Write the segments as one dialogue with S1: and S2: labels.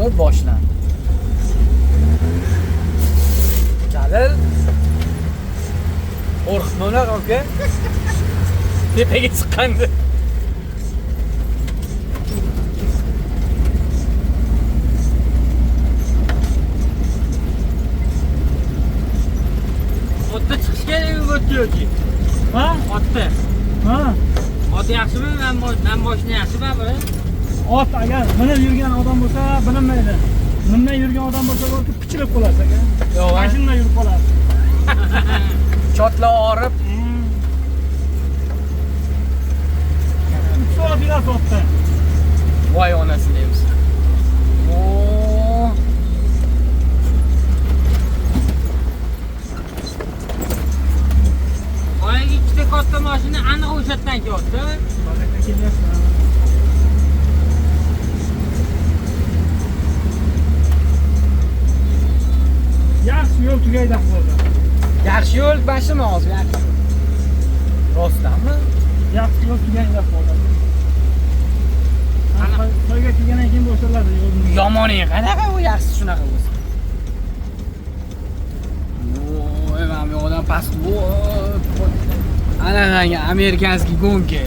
S1: Hop, boshlandi. Jalil. Qo'rqitma unaqa uka. Tepaga chiqqanda.
S2: Otda chiqish kerakmi bu yerga yoki?
S3: Ha?
S2: Otda.
S3: Ha.
S2: Ot yaxshimi? Men mashina yaxshi baribir.
S3: Ot agar minib yurgan odam bo'lsa bilinmaydi. Minmay yurgan odam bo'lsa bo'lki pichirib qolasiz aka.
S1: Yo'q, ha?
S3: Mashinada yurib qoladi.
S1: Chotla og'rib,
S3: 3 soat yurasiz otda.
S1: Voy onasini deymiz. Oo.
S2: Boyagi ikkita katta mashina aniq o'sha yerdan kelyapti.
S3: Baraka kelyapti. Yaxshi yo'l tugaydi bo'ldi.
S1: Yaxshi yo'l bashimi hozir yaxshi. Rostdanmi?
S3: Yaxshi yo'l tugaydi bo'ldi. Xitoyga kelgandan keyin boshlanadi yo'lni.
S1: Yomoning qanaqa u yaxshi shunaqa bo'lsa. Voy, mana bu yoqdan past. Ana ana amerikanskiy gonka.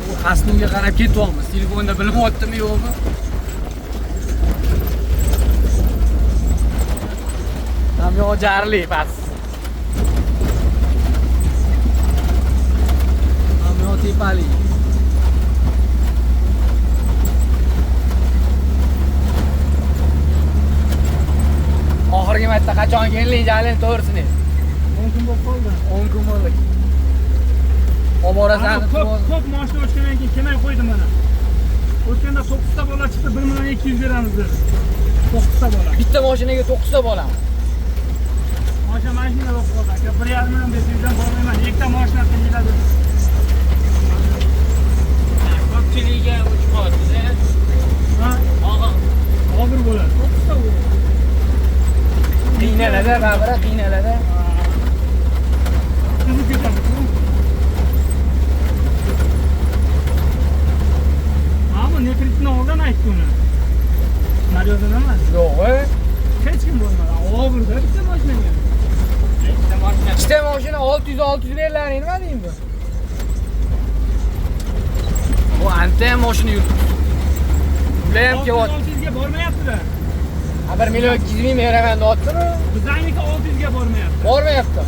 S1: U pastga qarab ketyapmiz. Telefonda bilinyaptimi yo'qmi? Ham yo'q jarli past. Ham yo'q tepali. Oxirgi marta qachon kelding Jalil, to'g'risini?
S3: 10 kun bo'lib qoldi.
S1: 10 kun bo'ldi. Olib borasan.
S3: Ko'p mashina o'chgandan keyin kelmay qo'ydim mana. O'tganda 9 ta bola chiqdi, 1 million 200 beramiz dedi. 9 ta bola.
S1: Bitta mashinaga 9 ta bola.
S3: Mashina mashina bo'lib qoldi aka. 1.5 million desangiz bormayman. Ikkita mashina qilinglar dedi.
S2: Ko'pchiligiga o'chib qoldi-da.
S3: Ha?
S2: Og'ir.
S3: Og'ir bo'ladi. 9 ta bo'ladi.
S1: Qiynaladi, baribir qiynaladi.
S3: Qizib ketadi. Ama nefretini oradan aytdi uni. Naryozdan emas.
S1: Yo'q,
S3: hech kim bo'lmadi. Og'irda bitta mashinaga.
S2: Ikkita mashina.
S1: Ikkita mashina 600 berilaring, nima deyim bu? Bu anta ham mashina yuribdi. Ular ham kelyapti.
S3: 600 ga bormayapti-da.
S1: Ha, 1 million 200 ming beraman deyaptimi?
S3: Bizaniki 600 ga bormayapti.
S1: Bormayapti.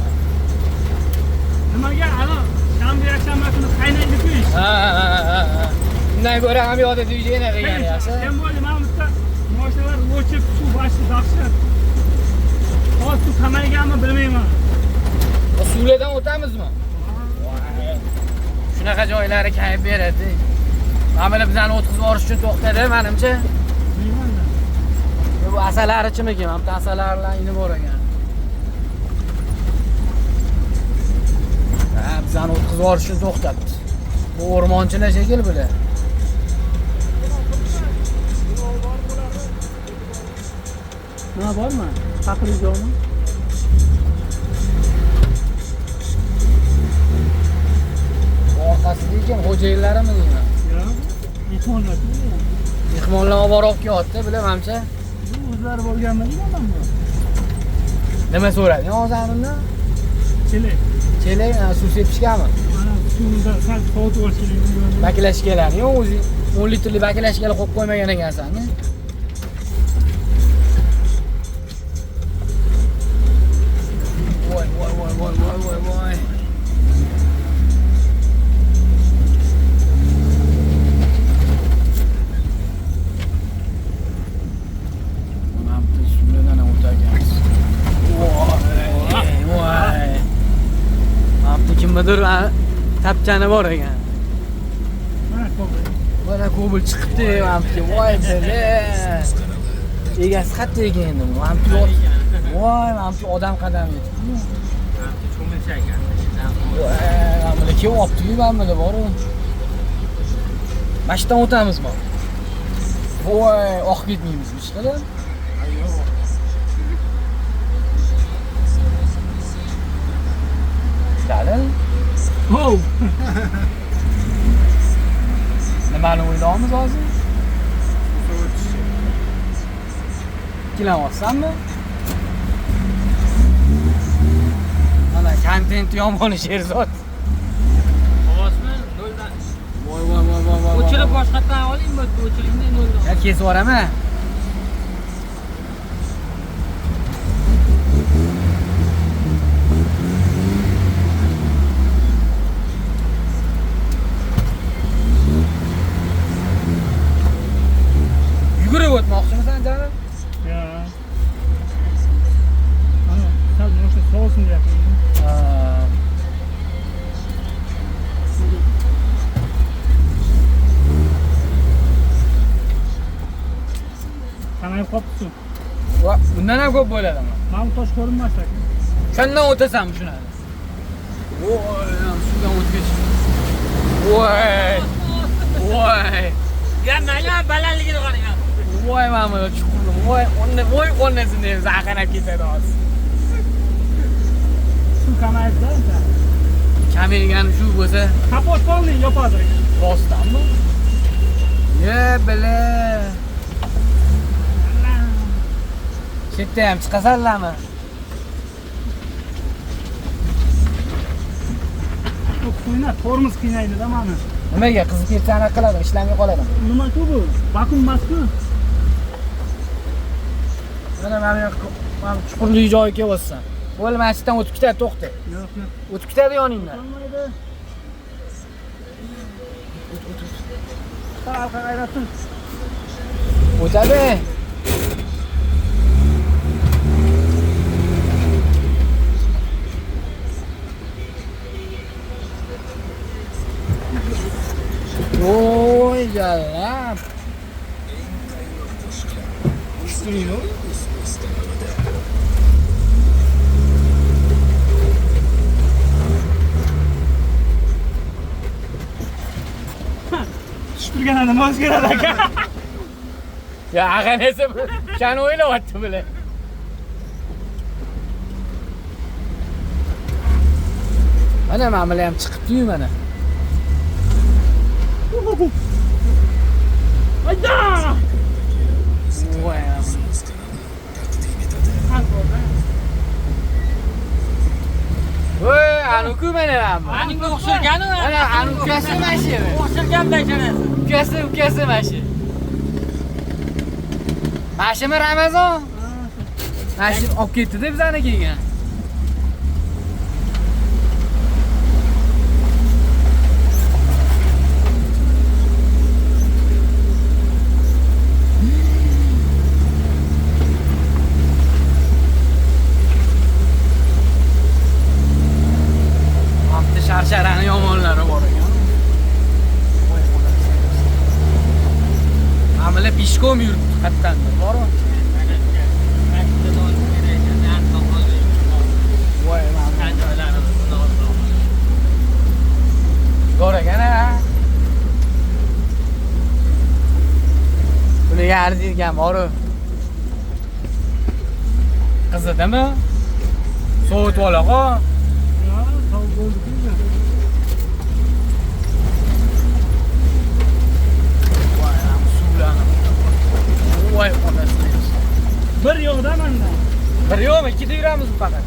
S3: Nimaga? Ana shanba yakshanba kuni qaynaydi-ku ish.
S1: Ha. Undan ko'ra ham yo'qda dvijeniya qilgan yaxshi.
S3: Kim bo'ldi? Mana bu yerda mashinalar o'chib, suv boshli dahshat. Hozir suv kamayganmi bilmayman.
S1: Suvlardan o'tamizmi? Shunaqa joylari kayf beradi. Mana bular bizani o'tkazib yuborish uchun to'xtadi, menimcha.
S3: Bilmayman.
S1: Bu asalarichimikin? Mana bu asalarilar inib bor ekan. Ha, bizani o'tkazib yuborish uchun to'xtatdi. Bu o'rmonchilar shekil bular.
S3: Nima bormi? Taqlid yo'qmi?
S1: Orqasida ekan xo'jayinlarimi deyman.
S3: Yo'q, mehmonlar.
S1: Mehmonlar olib borib kelyapti, bular menimcha.
S3: Bu o'zlari borganmi deyman bu.
S1: Nima so'rading hozir undan?
S3: Chelak.
S1: Chelak, suv sepishgami?
S3: Mana suvda sal sovutib olish kerak.
S1: Baklashkalarni yo'q, o'zi 10 litrli baklashkalar qo'yib qo'ymagan ekansan. Voy voy voy voy voy voy voy. Mana bu suvlardan ham o'tarkanmiz. Voy voy. Mana bu kimnidir tapchani bor ekan.
S3: Mana kobul.
S1: Mana kobul chiqibdi, mana bu. Voy bele. Egasi qayerda ekan endi? Mana bu voy, mana bu odam qadam yetibdi.
S2: Mana bu cho'milcha ekan.
S1: Voy, mana bular kelyapti-yu, mana bular bor-u. Mana shu yerdan o'tamizmi? Voy, oqib ketmaymizmi hech qilib?
S3: Yo'q.
S1: Jalil.
S3: Hov.
S1: Nimani o'ylaymiz hozir? Ikkilanayapsanmi? Mana kontent yomoni Sherzod.
S2: Ovozmi? Noldan.
S1: Voy voy voy voy voy.
S2: O'chirib boshqatdan olingmi? O'chiringda noldan.
S1: Ya kesib yuboraman. Yugurib o'tmoqchimisan jonim?
S3: Ya. Ana, sal mashina sovusin deyapman.
S1: Ha.
S3: Kamayib qolibdi suv.
S1: Va bundan ham ko'p bo'ladimi?
S3: Mana bu tosh ko'rinmas aka.
S1: Shundan o'tasanmi shuni? Voy, suvdan o'tib ketish. Voy. Voy.
S2: Ya mana balandligini qarang.
S1: Voy mana bu chuqurli. Voy, onni voy onasini ham zaqanab ketadi hozir.
S3: Suv kamayibdi ancha.
S1: Kamaygan shu bo'lsa,
S3: Kapot polni yopadi aka.
S1: rostdanmi? Ye, bile. Shu yerda ham chiqasanlarmi?
S3: Bu quyna tormoz qiynaydi-da mani.
S1: Nimaga qizib ketsa anaqa qiladi, ishlamay qoladi.
S3: Nima-ku bu? Vakuum emas-ku.
S1: Mana mana bu mana chuqurli joyga kelyapsan. Bo'ldi, mana shu yerdan o'tib ketadi, to'xta.
S3: Yo'q, yo'q.
S1: O'tib ketadi yoningdan.
S3: Bo'lmaydi. Sal orqaga aylansin.
S1: O'tadi. Voy jalab.
S3: Tushib turganda nima o'zgaradi aka?
S1: Ya ag'anasi shani o'ylayapti bular. Mana mana bular ham chiqibdi-yu mana.
S3: Hayda!
S1: Voy. Voy, anu-ku mana bu.
S2: Aninga o'xshagani
S1: Mana anu ukasi mana shu.
S2: O'xshagan basharasi.
S1: Ukasi, ukasi mana shu. Mana shumi Ramazon? Mana shu olib ketdi-da bizani keyin. Hamda sharsharani yomonlari bor ekan. Voy onasi. Amala pishkom yuribdi qayerdandir, bormi? Voy mana. Zo'r ekan a. Bularga arziydigan bor-u. Qizidimi? Sovutib ola-qo.
S3: Ya, sovuq bo'ldi-ku.
S1: Voy, ana suvlarni. Voy onasini.
S3: Bir yo'qda menda.
S1: Bir yo'qmi? Ikkita yuramiz faqat.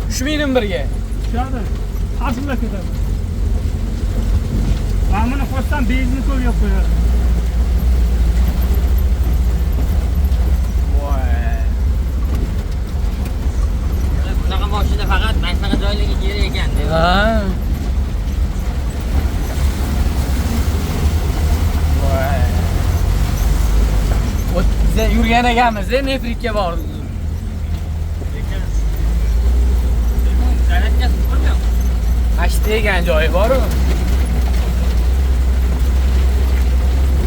S1: 3000 birga.
S3: Tushadi. Aslida ketadi. Mana buni qo'shsam benzin ko'p yo'q qo'yadi.
S1: Voy.
S2: Bunaqa mashina faqat mana shunaqa joylarga kerak ekan deb.
S1: Ha. Voy. O't biza yurgan ekanmiz, Nefrikka bordik.
S2: Lekin zaryadkasi bormi?
S1: Mana shu degan joyi bor-u.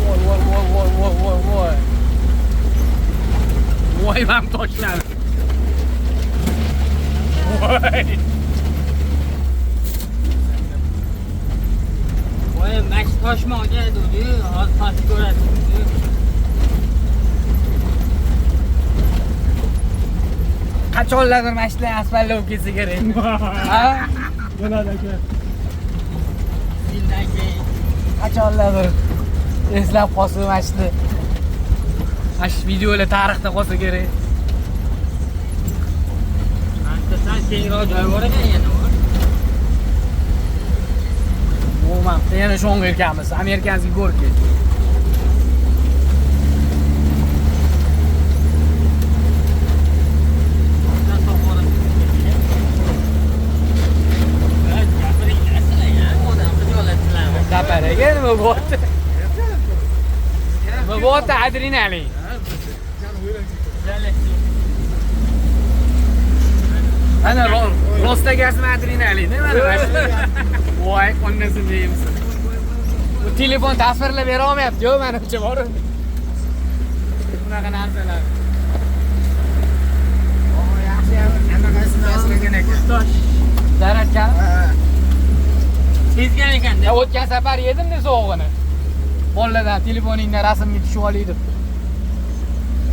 S1: Voy voy voy voy voy voy voy. Voy mam toshlar. Voy.
S2: Voy, mana shu toshmoqga dedi, hozir tosh ko'rasiz.
S1: Qachonlardir mana shular asfaltga olib ketsa kerak. Ha?
S3: Bo'ladi aka.
S2: Yildan keyin
S1: Qachonlardir eslab qolsin mana shu. Mana shu videolar tarixda qolsa kerak.
S2: Ancha kengroq joy bor ekan yana.
S1: Umuman yana sho'ng'ir ekanmiz. Американский горки. Zaparaga nima bo'lyapti? Nima bo'lyapti adrenalin? Ana rostagasmi adrenalin, mana shu. Voy, qonnasini deymiz. Bu telefon tasvirlab bera olmayapti-yu, menimcha bor. Bunaqa narsalar.
S4: Yaxshi ham anaqasini asragan ekan.
S1: Zaradka?
S4: Ha.
S2: Sezgan ekan.
S1: Ya o'tgan safar yedim-da sovug'ini. Bolalardan telefoningdan rasmga tushib olay deb.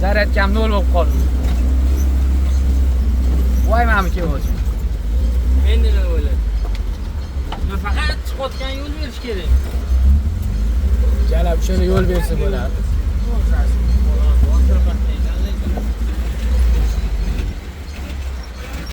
S1: Zaradkam nol bo'lib qoldi. Voy, mana bu kelyapti.
S2: Endi nima bo'ladi? Faqat chiqayotgan yo'l berish kerak.
S1: Jalab shuni yo'l bersa bo'ladi.